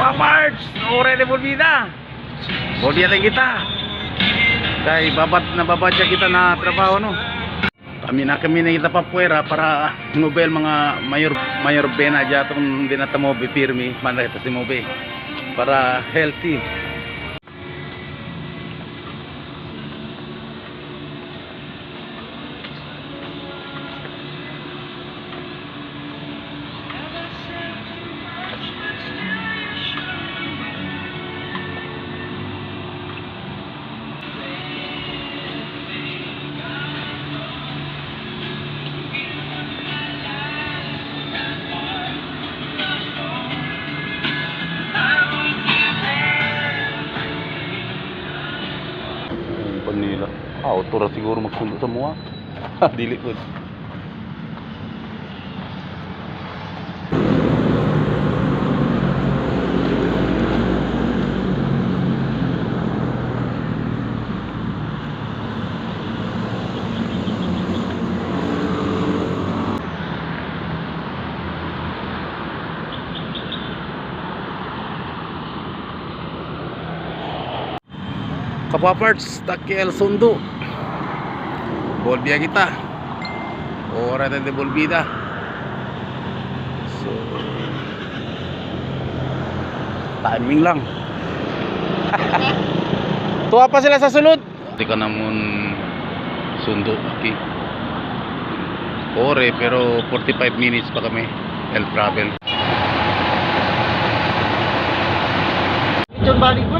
Kapaparts, ore de volvida. Volvida kita. Kay babat na babadya kita na trabaho no. Kami na kita papuera para nobel mga mayor bena jatong dinatamo pirmi man kita si mobe para healthy. Nila. Auto ra siguro magsundo sa mua. Dili pud. Kapaparts, Takiel Sundo. Bolbia kita. Ora de volvida. So timing lang. Tuwa pa sila sa sulod. Di ka namon sundo aki. Ore pero 45 minutes pa kami el travel. Lechon balik ko.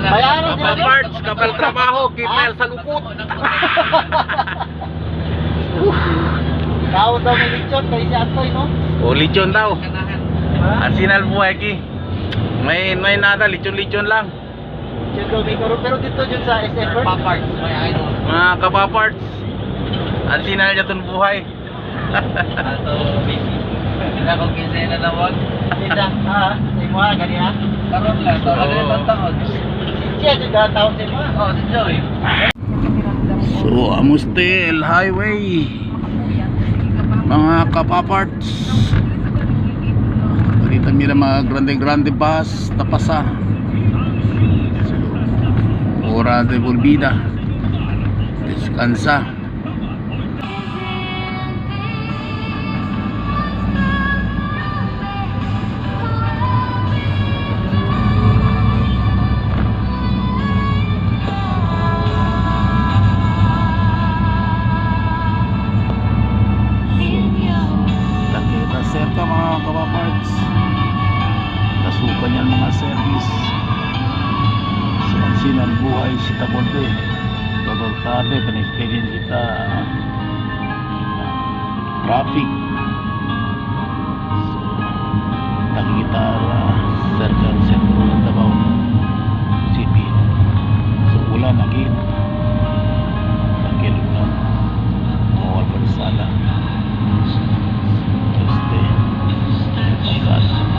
Bayaran sila. Kapaparts, kapal trabaho, kita sa lupot. Tawag daw may lechon kay si Antoy no. O lechon daw. Arsenal buhay ki. May nada lechon-lechon lang. Lechon daw may karon pero dito jud sa SF Bird. Paparts, my idol. Mga kapaparts. Arsenal jatun buhay. Ato, baby. Hindi ako kinsa na nawag. Isa, ah, sa imo ah, gani ah. Karon lang, to. Ano Oo. yung taon? Si Chia jud ah, tawag sa imo ah. Oh, si Joey. So, Amustel Highway. Mga kapaparts. Dito mira mga grande-grande bus tapasa. So, ora de volvida. Descansa. Takita cerca mga kapaparts. Tasukan yan mga service. Sa Ansinan buhay si Tabolbe. Total tarde, pan-experience kita traffic. So, takita cerca ang sentro ng Davao City. So, ulan again. Takil ulan. Mawal pa sala. Este, pasada.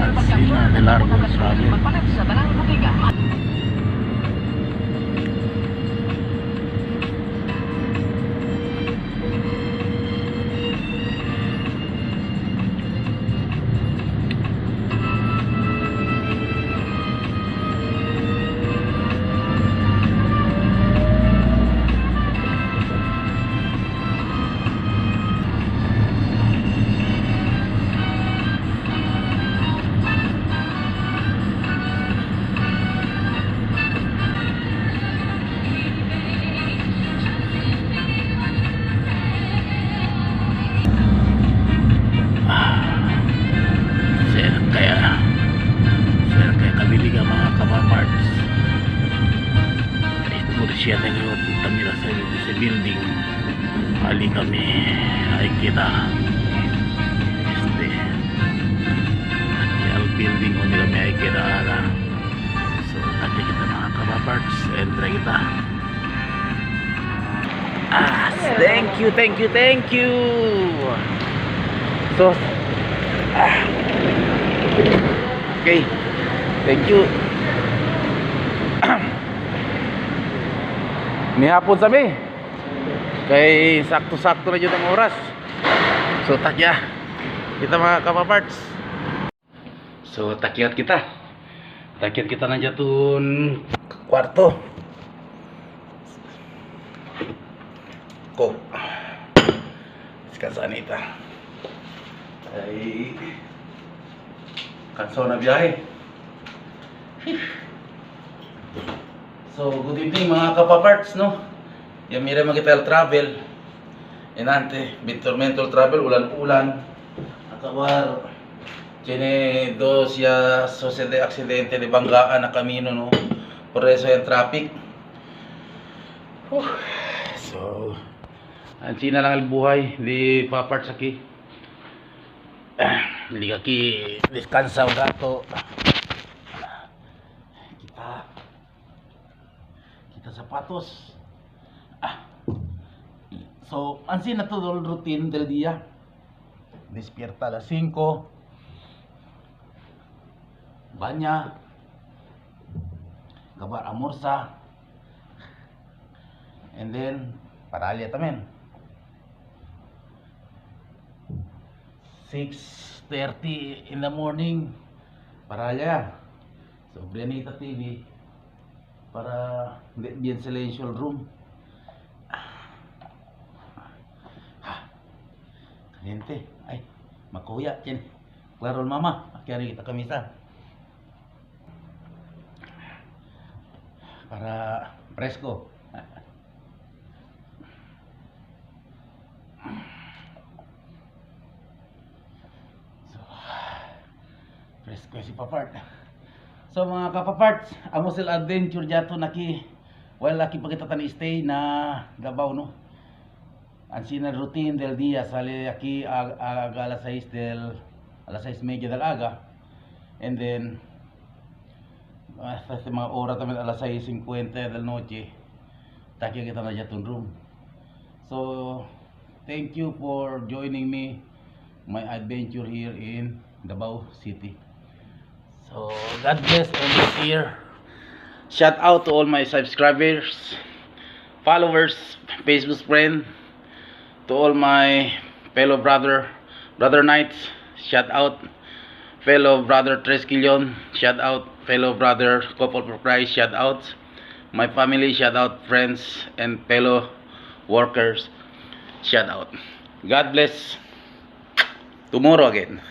Alcina de largo travel. Sir, kaya kabili ka mga kapaparts. Siya tayo tamira sa building. Ali kami ay kita este al building onde kami ay kita ara. So taki kita mga kapaparts, entre kita. Thank you, thank you, thank you. So okay, thank you. Nihapon sabi kay sakto-sakto na jud ang oras. So takya kita mga kapaparts. So takyat kita. Takyat kita na jatun kwarto. Ko. Descansa anita. Ay kanso na biyahe. So good evening mga kapaparts, no. Yamira magital travel. Enante, Victor travel, ulan-ulan. Acabar. Tiene dos ya sucede accidente de banggaan na camino, no. Por eso el traffic. So, ansina lang ang buhay di paparts aquí. Hindi ka ki descansa un rato. Kita zapatos. So, ansina todo el routine del día. Despierta a las 5. Baña. Gabar almuerza. And then, paralya también. 6:30 in the morning. Paralya. So, Brianita TV. Para bien silencio el room. Caliente. Ay, makuya. Klaro mama. Akyari kita kamisa. Para presko. So, presko si Papart. So mga kapaparts, amo sila adventure jato naki while laki pa kita tan stay na Davao, no. Ansina routine del día, sale aquí a las 6 del a las 6:30 del aga, and then hasta este mga hora también a las 6:50 del noche taki kita na jatun room. So thank you for joining me my adventure here in Davao City. So God bless and this year. Shout out to all my subscribers, followers, Facebook friend, to all my fellow brother knights, shout out fellow brother Tres Quillon, shout out fellow brother Couple for Christ, shout out my family, shout out friends and fellow workers, shout out. God bless. Tomorrow again.